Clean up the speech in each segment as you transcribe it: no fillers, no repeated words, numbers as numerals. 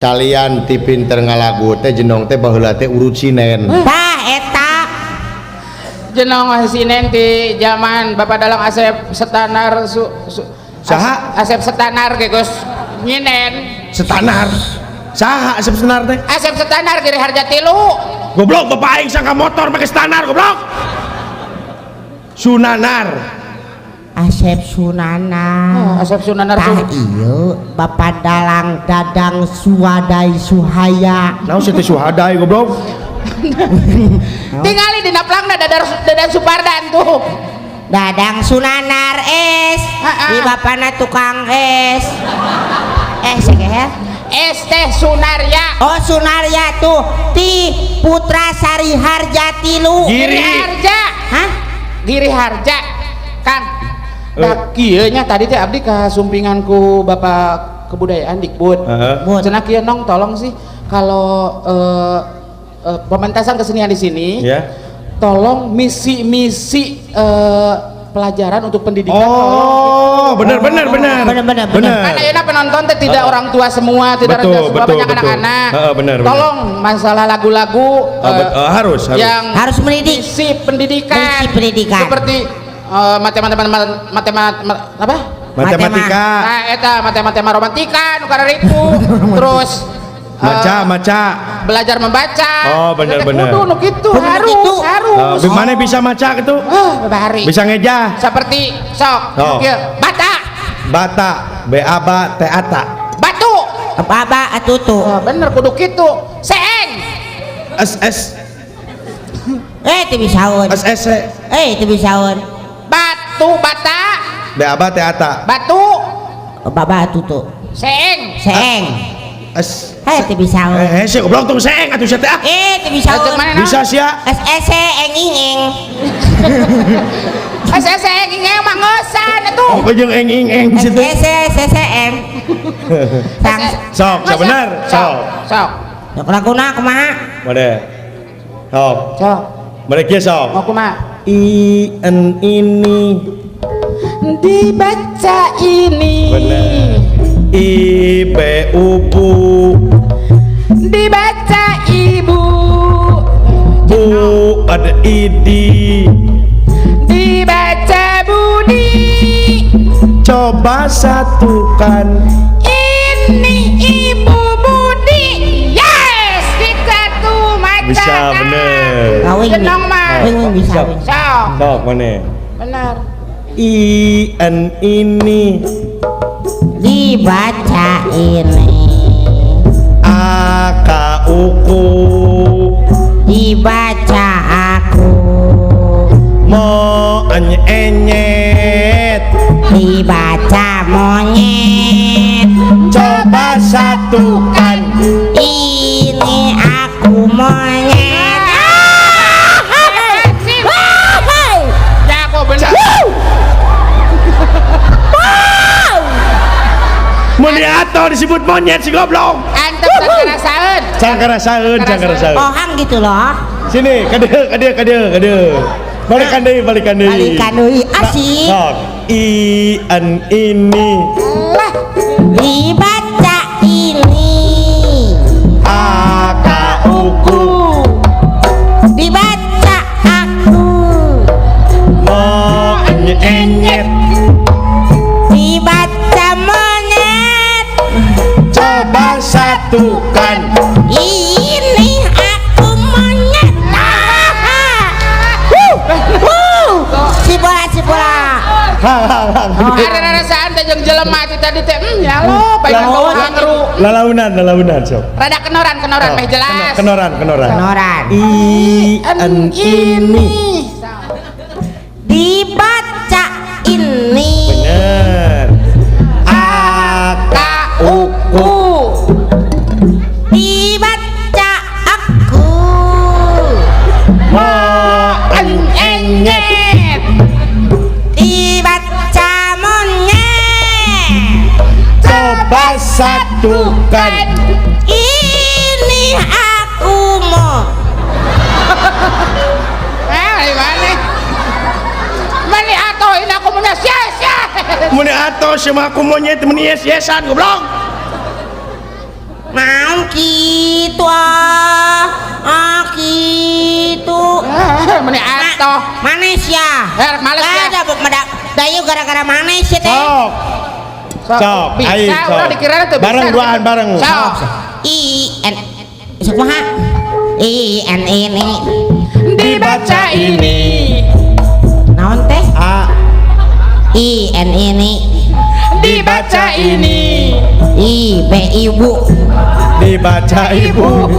Salian ti pinter ngalagu teh, Jenong teh baheula teh urut sinen. Tah eta. Jenong sinen ti zaman Bapak Dalang Asep Setanar su. Saha? Asep Setanar ge geus nyinen. Setanar. Saha Asep Setanar teh? Asep Setanar Giri Harja 3. Goblok, bapak aing sangka motor make Setanar, goblok. Sunanar. Asep Sunana. Oh, Asep Sunanar. Tah ieu Bapak Dalang Dadang Suwadai Suhaya. Naon sih teh Suhadai, goblok? Tingali dina plangna Dadar Dadan Supardan tuh. Dadang Sunanar es. Ha-ha. Di bapana tukang es. Eh, segeher. Es teh Sunarya. Oh, Sunarya tuh ti Putra Sari Harja 3. Giri. Giri Harja. Hah? Giri Harja. Kang. Da kieu nya tadi teh abdi kasumpingan ku Bapak Kebudayaan Dikbud. Heeh. Bud. Cenah kieu, Nong, tolong sih kalau pementasan kesenian di sini tolong misi-misi pelajaran untuk pendidikan tolong. Oh, bener bener bener. Bener, bener, bener. Kan ayeuna penonton teh tidak orang tua semua, tidak orang tua semua, banyak anak-anak. Heeh, bener, bener. Tolong masalah lagu-lagu Oh, harus, harus. Yang Harus mendidik. misi pendidikan. Misi pendidikan. Seperti matematika matematika apa? Matematika. Nah, eta matematika romantika nu kararitu. Terus Maca, maca. Belajar membaca. Oh, bener, Eta teh bener. kudu nu kitu. Kudu nu harus, kitu. harus. Mana bisa maca gitu? Ah, babari. Bisa ngeja. Seperti sok, Oh. kieu, bata, Bata, B A B T A T. Batu. Apa apa atuh tuh. Oh, bener kudu kitu. Seeng. S S. Eh, teu bisaeun. S S C. Eh, teu bisaeun. Batu bata, B A B T A T. Batu, Apa apa atuh tuh. Seeng. Seeng. S. Eh, teu bisaeun. Eh, sih goblok tuh seeng atuh sia teh ah. Eh, teu bisaeun. Lanjut mana, Nong? Bisa sia. S S E eng ing eng. S S eng ing eng mah ngeusan atuh. Oh, jeung eng ing eng S situ. S E S S E M. Sang Sok, sabener. Sok. Sok. Sok laguna kumaha? Made. Sok. Sok. Made kieu sok. Mau kumaha? I N ini. Dibaca ini. Bener. I B U bu. Dibaca ibu. Bu ada I D. Dibaca Budi. Coba satukan. Ini Ibu Budi. Yes, kita tuh maca. Bisa bener. Kawin. Jenong mah. Wing wing bisa Sok. wing. Sok. Sok mana? Bener. I N ini. Dibaca ini. A K U K. Dibaca aku. Mo enye enyet. Dibaca monyet. Coba satukan. Ini aku monyet. Sip. Jago bener. Mun atau disebut monyet si goblok. Antep sangkarasaeun. Cangkarasaeun, cangkarasaeun. Ohang gitu loh. Sini, kadieu, kadieu, kadieu, kadieu. Balikan deui, balikan deui. Balikan deui, asik. Sok. I N ini. Lah, Dibaca ini. A K U K. Dibaca aku. Mo enye enyet. Dibaca monyet. Coba satukan. Ini aku monyet. Wuh, wuh. Si bola, si bola. Hang hang hang. Ada rarasaan teh jeung jelema ti tadi teh. Ya lo, baik Oh, bau hangru. Lalaunan, lalaunan sok. Rada kenoran, kenoran meh jelas. Kenoran, kenoran. Kenoran. I N ini. Dibaca ini. Bener. A K U K. U. Dibaca aku. Mo En enyet. Dibaca monyet. Coba satukan. Ini aku mau. Eh, di mana? Mana atau ini aku punya sia sia. Mun atos sama aku monyet mun yes yesan goblok. Naon kitu ah. Ah kitu. Meni atoh. Manes ya. Rek males ya. Ada dayu gara-gara manes ya teh. Sok. Sok, ayo bisa, sok. Urang dikira teu bisa. Bareng duaan bareng. Sok. I N kumaha? I N ini dibaca ini. Naon teh? A. I N ini dibaca ini. I B ibu dibaca ibu.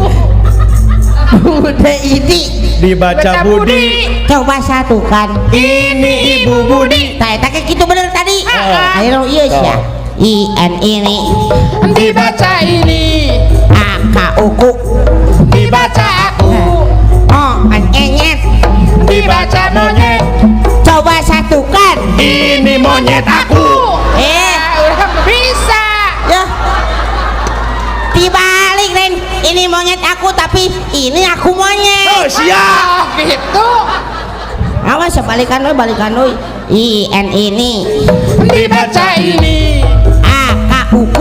Bu D I D dibaca Budi. Coba satukan. Ini Ibu Budi. Tah eta gitu bener tadi. Ayo ieu sia. I N ini dibaca ini. A K U K dibaca aku. O N enyet dibaca monyet. Coba satukan. Ini monyet aku. Udah bisa. Ya. Dibalik Ren. Ini monyet aku tapi ini aku monyet. Oh siap. Gitu. Awas balikan we, balikan we. I N ini dibaca ini. A K U K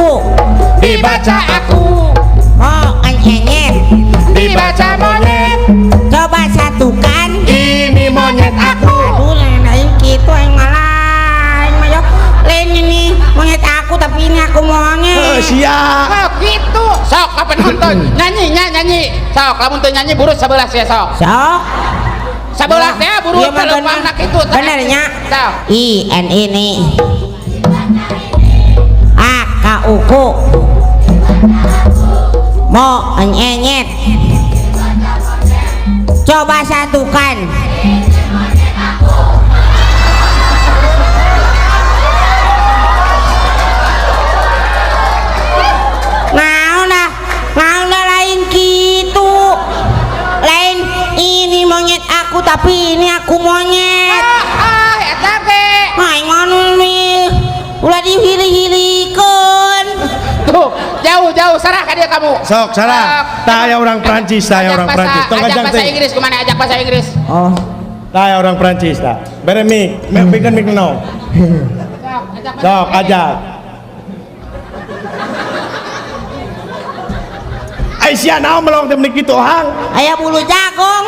dibaca aku. O N enyet dibaca monyet. Coba satukan. Ini monyet aku. Aduh lain gitu aing malah aing mah yo. Lain ini monyet aku tapi ini aku monyet. Oh siap. Oh gitu. Sok ka penonton nyanyi nya nyanyi. Sok lamun teu nyanyi burut sabelah sia sok. Sok. Sabelah teh burut leumpangna kitu. Bener nya. Sok. I N ini A K U K Mo enyet. Coba satukan. Naon dah, naon dah lain gitu. Lain ini monyet aku tapi ini aku monyet. Ah, eta ge. Aing mana nih? Ulah dihili-hilikeun. Tuh, jauh-jauh Sarah ka dia kamu. Sok Sarah. Tah aya orang Prancis, tah aya orang Prancis. Tong ajak kajang bahasa teh. Inggris kumaha ajak bahasa Inggris? Oh. Tah aya orang Prancis tah. Bere mik, mik mik no. Sok ajak. Aisyah naon melong teh meuni kitu hang. Aya bulu jagung.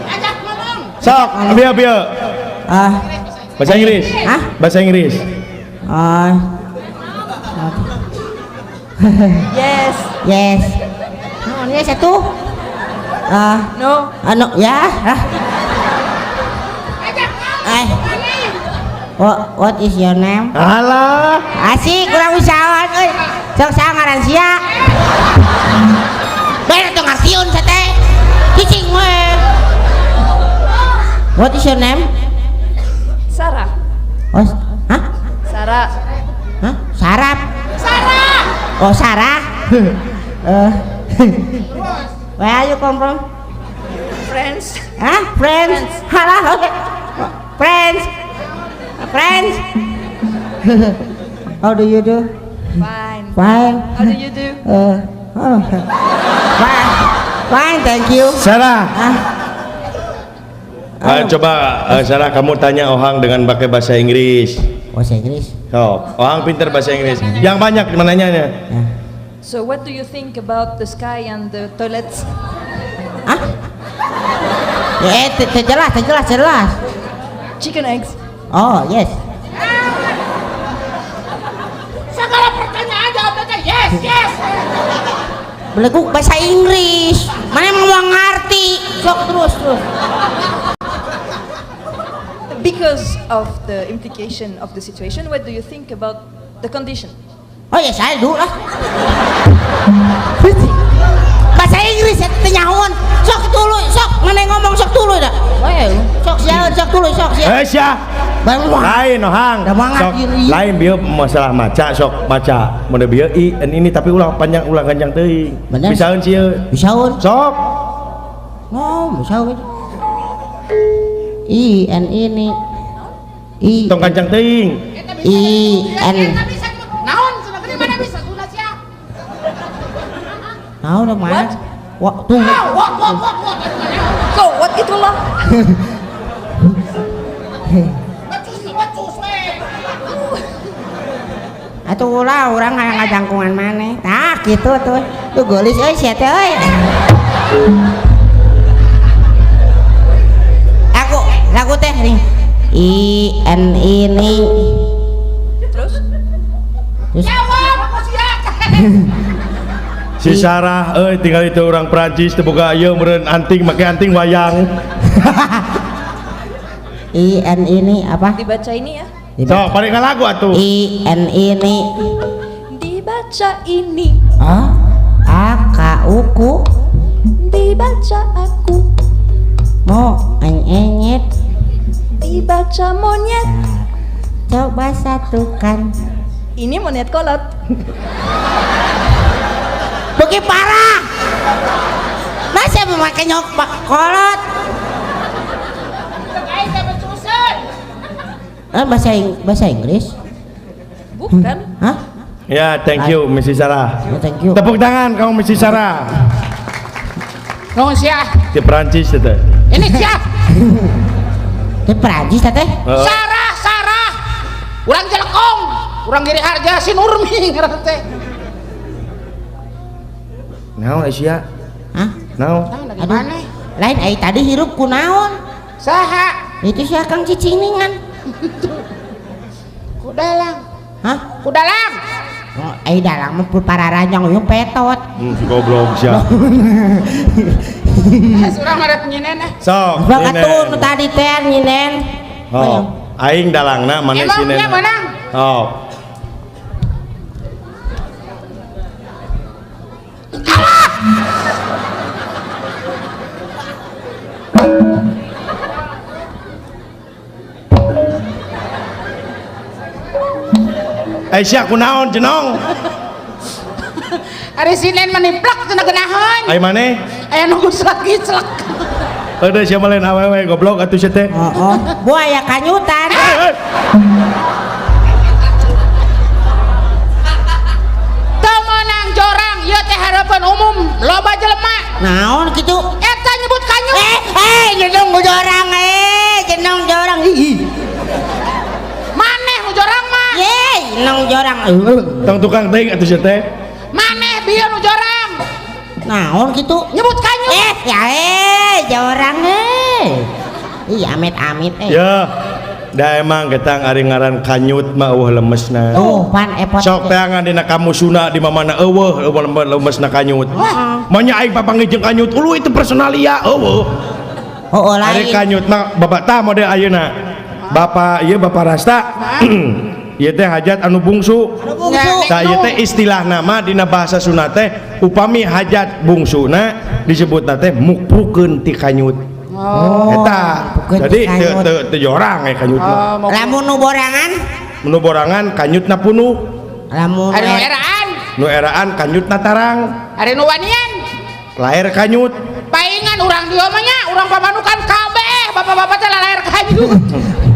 Ajak ngomong. Sok, bieu bieu. Ah. Bahasa Inggris. Hah? Bahasa Inggris. Ah. Yes. Yes. Naon yes atuh? Ah. No. Anu ya. Ah. Eh. What is your name? Alah. Asik kurang usahaan euy. Sok saha ngaran sia? Bener teu ngartieun sia teh. Cicing we. What is your name? Sarah. Oh, hah? Sarah. Hah? Sarap. Sarah. Oh, Sarah. Where are you come from? Friends. Hah? Friends. Halah. Okay. Friends. Friends. How do you do? Fine. Fine. How do you do? Oh. Fine. Fine, thank you. Sarah. Ah. Coba Sarah kamu tanya Ohang dengan pakai bahasa Inggris. Bahasa Inggris. Oh, Ohang pintar bahasa Inggris. Yang banyak menanyanya. Ya. So what do you think about the sky and the toilets? Hah? Ya, jelas, jelas, jelas. Chicken eggs. Oh, yes. Segala pertanyaan jawabnya yes, yes. Beleguk bahasa Inggris. Mana emang mau ngerti? Sok terus, terus. Because of the implication of the situation, what do you think about the condition? Oh ya saya dulu lah. Bahasa Inggris ya teu nyahoan. Sok dulu, sok mana ngomong sok dulu dah. Sok siaeun, sok dulu, sok siaeun. Eh sia. Lain Ohang. Sok lain bieu masalah maca sok maca. Mun bieu i n ini tapi ulah panjang ulah ganjang teuing. Bisaeun sieun. Bisaeun. Sok. Oh, bisaeun. I N ini I tong kancang teuing. I N naon cenah geuning mana bisa sunat sia. Naon dong mana? Wah, tuh. What what what what. So what itulah? Becus becus we. Atuh ulah urang ngajangkungan maneh. Tah kitu tuh. Tuh geulis euy sia teh euy. Aku lagu teh nih. I N ini. Terus? Jawab aku sia. Si Sarah euy tinggal itu orang Prancis teu boga ieu meureun anting make anting wayang. I N ini apa? Dibaca ini ya. Sok paling lagu atuh. I N ini. Dibaca ini. Oh? A K U Q. Dibaca aku. Mo enyet. Dibaca monyet. Nah, coba satukan. Ini monyet kolot. Beki parah. Masa memakai nyok kolot? Bahasa Inggris? Bukan. Hah? Ya, thank you Mrs. Sarah. Oh, thank you. Tepuk tangan kamu Mrs. Sarah. Nuhun sia. Di Perancis teh. Ini sia. Di Perancis teh? Sarah, Sarah. Urang Jelekong, urang Giri Harja si Nurmi ngaran teh. Naon sia? Hah? Naon? Aduh. Lain ai tadi hirup kunaon? Saha? Itu si Akang ciciningan. Kudalang. Hah? Kudalang. Oh, ai dalang mah pararanjang uyung petot. Si goblok sia. Surang marep nyinen ah. Sok. Bang atuh nu tadi teh nyinen. Oh, aing dalangna maneh sinen. Emang nya menang. Oh. Aisyah kunaon jenong? Ari sinen meniplak cenah geunaheun. Ai maneh? Aya nu lagi celek. Heueuh sia mah lain awewe goblok atuh sia teh. Heeh. Buaya kanyutan. Teu meunang jorang ieu teh harapan umum loba jelema. Naon kitu? Eta nyebut kanyut. Jenong jorang jenong jorang. Ih. Maneh nu jorang mah. Ye, jenong jorang. Tong tukang teuing atuh sia teh. Maneh bieu nu jorang. Naon kitu? Nyebut kanyut. Ya jorang Ih, amit-amit Ya. Da emang getang ari ngaran kanyut mah eueuh lemesna. Tuh, pan epot. Sok teangan dina kamusuna di mamana eueuh lemesna kanyut. Manya aing papanggih jeung kanyut, ulu itu personalia eueuh. Oh, lain. Ari kanyut mah bapak tah model ayeuna. Bapak ieu Bapak Rasta. Ieu teh hajat anu bungsu. Anu bungsu. Tah ieu teh istilah nama dina bahasa Sunda teh upami hajat bungsuna disebutna teh mukpukeun ti kanyut. Oh, eta. Jadi teu jorang kanyut mah. Lamun nu borangan? Nu borangan kanyutna punuh. Lamun ari nu eraan? Nu eraan kanyutna tarang. Ari nu wanian? Laer kanyut. Paingan urang dieu mah nya, urang pamanukan kabeh, bapak-bapak teh laer kanyut.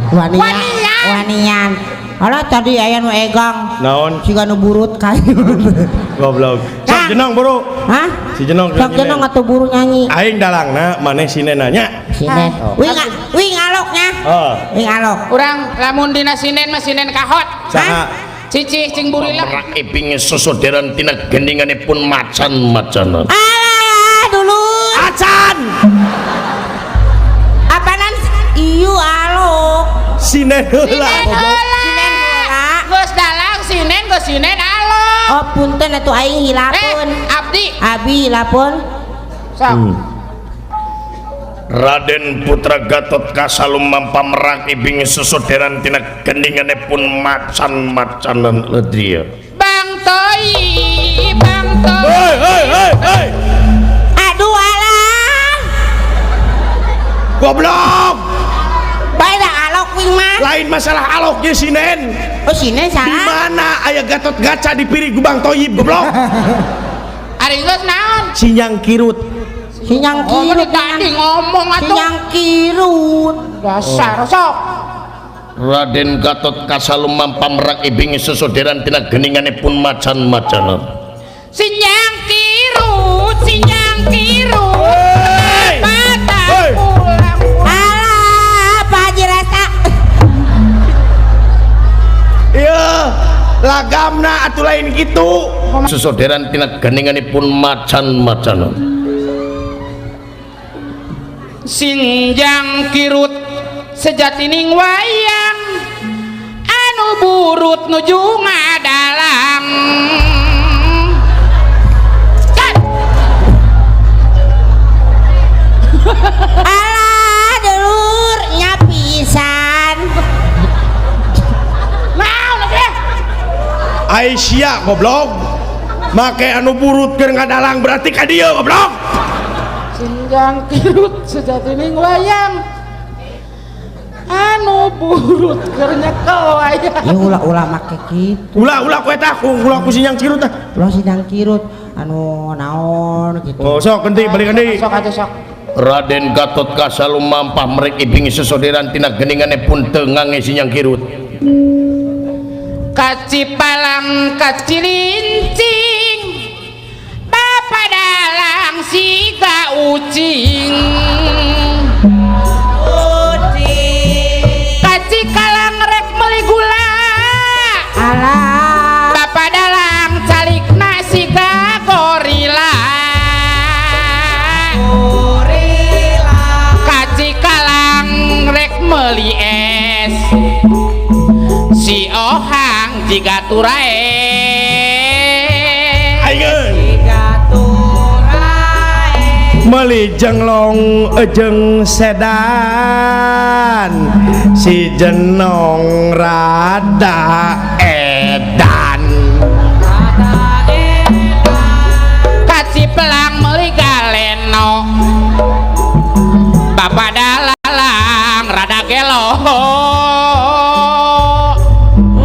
Wanian. Wanian. Alah tadi aya nu egang. Naon? Siga nu burut kanyut. Goblok. Sok jenong buru. Hah? Si jenong. Sok jenong atuh buru nyanyi. Aing dalangna maneh sinena nya. Sinen. Wing aloknya. Heeh. Wing alok. Urang lamun dina sinen mah sinen kahot. Saha? Cicih cing burilem. Pamerak ipinge sosoderan tina gendinganipun macan-macanan. Alah dulu. Acan. Apanan ieu alok. Sinen heula. Sinen heula. Geus dalang sinen geus sinen alok. Oh punten atuh aing hilapeun. Abdi. Abi hilapeun. Sok. Raden Putra Gatot Kasalumam pamerak ibing sesoderan tina gendinganipun macan-macanan ledria. Bang Toi, Bang Toi. Hei hei hei hei. Aduh alah. Goblok. Bae dah alok wing mah. Lain masalah alok ye sinen. Oh sinen salah. Di mana aya Gatot Gaca dipiri ku Bang Toyib goblok. Ari geus naon? Sinyang kirut. Sinyang kirut. Oh, tadi ngomong atuh. Sinyang kirut. Dasar sok. Raden Gatot Kasalumam pamerak ibing sesoderan tina geninganipun macan-macanan. Sinyang kirut, sinyang kirut. Patah pulang. Alah, Pak Haji Rasta. Iya, Lagamna atuh lain kitu. Sesoderan tina geninganipun macan-macanan. Sinjang kirut sejatining wayang anu burut nuju ngadalang. Alah dulur nyapisan. Naon teh? Aisyah goblok. Make anu burut keur ngadalang berarti ka dieu goblok. Sinjang kirut sejatining wayang anu burut keur nyekel wayang. Ya ulah-ulah make kitu. Ulah-ulah ku eta ulah ku sinjang kirut tah. Ulah sinjang kirut anu naon gitu. Oh sok genti balik genti. Sok atuh sok. Raden Gatot Kaca lumampah merek ibingi sesoderan tina geninganipun teu ngange sinyang kirut. Kacipalang kacilincing bapa dalang siga ucing. Kacikalang rek meuli gula. Alah bapa dalang calikna siga gorila. Kacikalang rek meuli es si ohang jiga turae. Ayeun meuli jenglong ejeng sedan si jenong rada edan. Kacipelang meuli galeno bapa dalang rada gelo.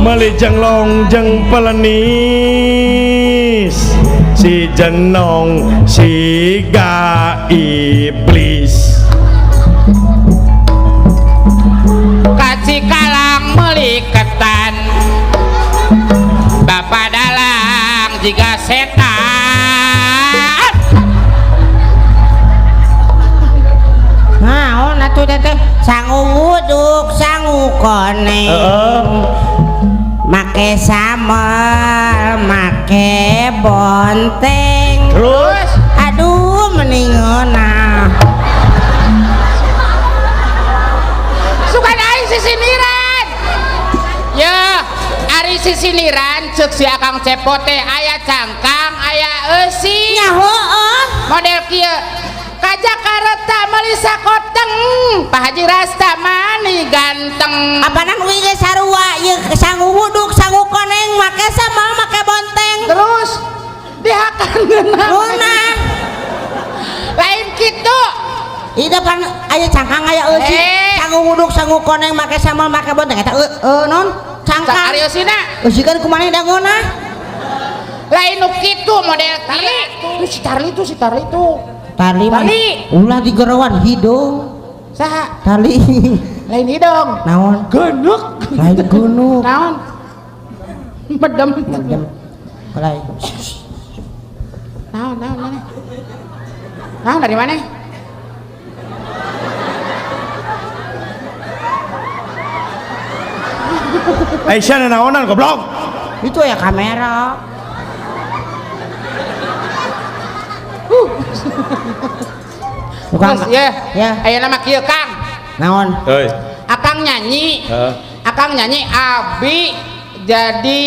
Meuli jenglong jeung pelenis si jenong siga iblis. Kacikalang meuli ketan bapa dalang jiga setan. Naon atuh teh sangu wuduk sangu koneng. Make samel make bonteng. Terus aduh meningeuna. Suka aing sisiniran. Ya, ari sisiniran ceuk si Akang Cepot teh aya cangkang, aya eusi. Nya heueuh. Model kieu. Ka Jakarta meuli sakoteng, Pak Haji Rasta mani ganteng. Apanan uing ge sarua ieu sangu wuduk sangu koneng make samel make bonteng. Terus dihakan geunah. Geunah. Lain kitu. Ieu pan aya cangkang aya eusi. Sangu wuduk sangu koneng make samel make bonteng eta non cangkang. Ari eusina. Eusi kan kumaha da ngeunah. Lain nu kitu model kieu. Si Charlie tuh si Charlie tuh. Tali mah ulah digerowan hidung. Saha? Tali. Lain hidung. Naon? Genuk. Lain genuk. Naon? Medem. Medem. Lain. Naon, naon, naon. Naon dari mana? Aisyah naonan goblok. Itu ya kamera. Terus ya, aya nama kieu Kang. Naon? Euy. Akang nyanyi. Akang nyanyi abi jadi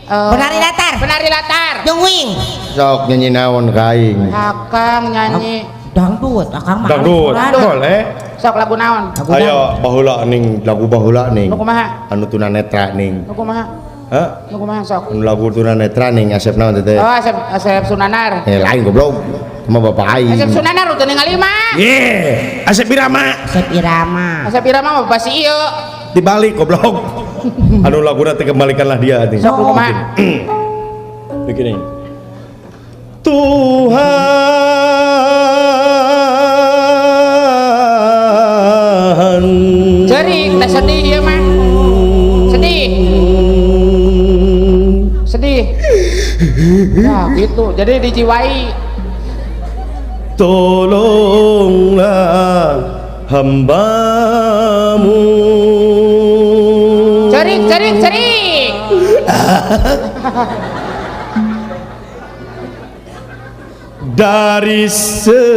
penari latar. Penari latar. Jongwing. Sok nyanyi naon ka aing? Akang nyanyi dangdut, akang mah. Dangdut. Boleh. Sok lagu naon? Ayo baheula ning lagu baheula ning. Nu kumaha? Anu tunanetra ning. Nu kumaha? Hah? Nu kumaha sok? Anu lagu tunanetra ning Asep naon teh? Oh, Asep Asep Sunanar. Eh lain goblok. Sama bapak aing. Asep Sunanar udah ningali mah. Ye, Asep Irama. Asep Irama. Asep Irama mah bapak si ieu. Dibalik goblok. Anu laguna teh kembalikanlah dia nih. Sok kumaha? Begini. Tuhan Cerik, tak sedih dia mah. Sedih. Sedih. Ya gitu. Jadi dijiwai. Tolonglah hambamu. Cerik, cerik, cerik. Dari sengsara.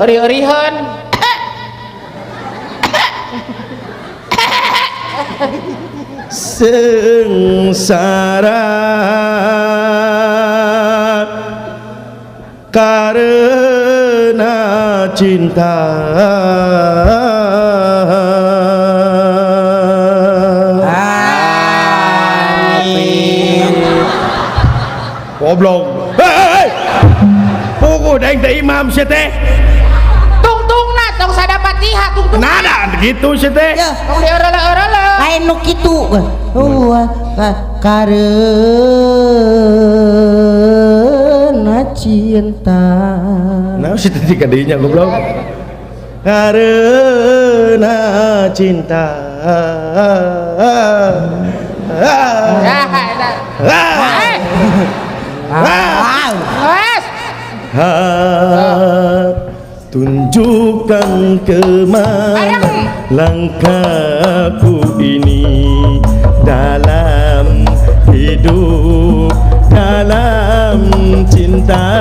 Eri-erihan. Sengsara karena cinta. Amin. Goblok. Hei, puguh daeng teh imam sia teh. Tungtungna tong sadapatiha tungtung. Nada gitu sia teh. Tong dieureula-eureula. Lain nu kitu. Karena cinta. Nah, situ jika dinya goblok. Karena cinta. Tunjukkan kemana langkahku ini dalam hidup, dalam cinta.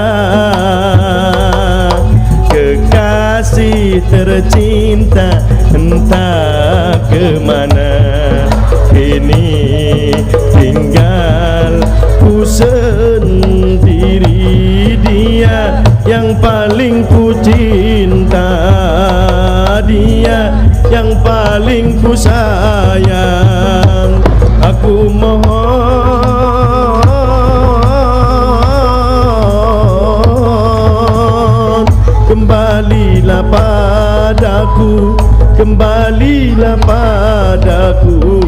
Kekasih tercinta entah kemana kini tinggal ku sendiri. Dia yang paling ku cinta, dia yang paling ku sayang. Aku mohon kembalilah padaku, kembalilah padaku.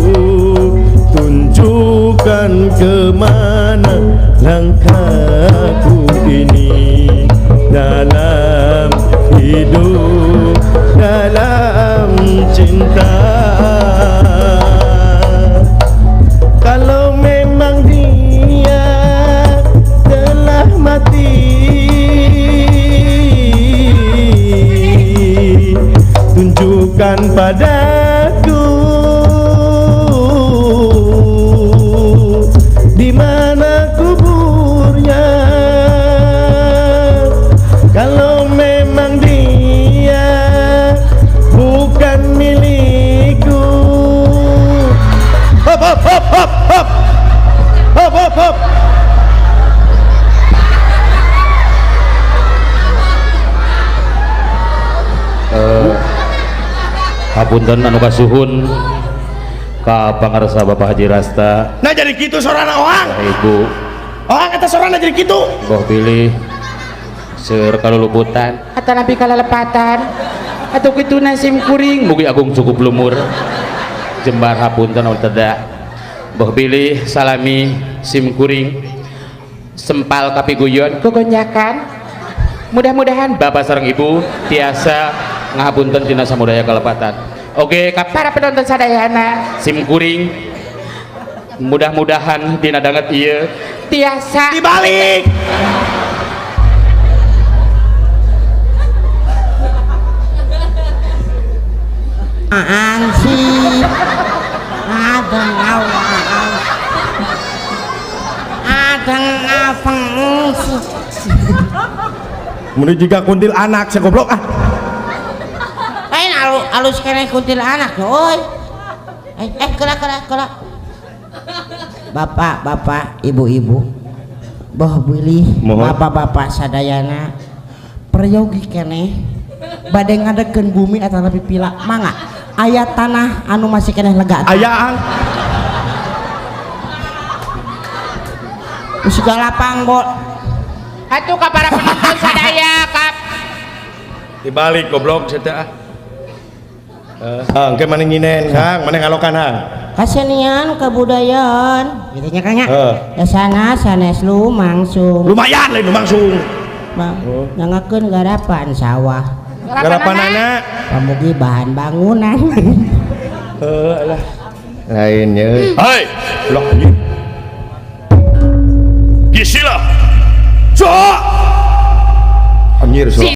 Tunjukkan kemana langkahku ini dalam hidup, dalam cinta. Kalau memang dia telah mati, tunjukkan padaku di mana kuburnya. Kalau memang dia bukan milikku. Hop hop hop hop hop hop hop hop. Hapunten anu kasuhun ka pangarsa Bapak Haji Rasta. Nah jadi kitu sorana oang. Ibu. Oang eta sorana jadi kitu. Boh pilih seur kaluluputan atanapi kalalepatan atuh kitu nasim kuring mugi agung cukup lumur. Jembar hapunten anu teda. Boh pilih salami sim kuring sempal kapiguyon gogonjakan. Mudah-mudahan bapak sareng ibu tiasa ngahapunten tina samudaya kalepatan. Oke, ka para penonton sadayana sim kuring mudah-mudahan dina danget ieu tiasa dibalik. Apaan sih? Adeng adeng apa sih? Mun jiga kuntil anak saya goblok ah. Lain alus keneh kuntil anak euy. Kela kela kela. Bapak-bapak, ibu-ibu, boh bilih bapak-bapak sadayana peryogi keneh bade ngadekeun bumi atanapi pila mangga aya tanah anu masih keneh lega. Aya ang. Segala lapang bol. Atuh ka para penonton sadaya kap. Dibalik goblok sia teh ah. Hang ke maneh nginen hang, maneh ngalokan hang. Kasenian kebudayaan gitu nya Kang nya. Sana sanes lumangsung. Lumayan lain lumangsung. Bang, nyangakeun garapan sawah. Garapanana pamugi bahan bangunan. Heuh lah. Lain ye. Hei, loh anjing. Gisila. Cok. Anjir sok.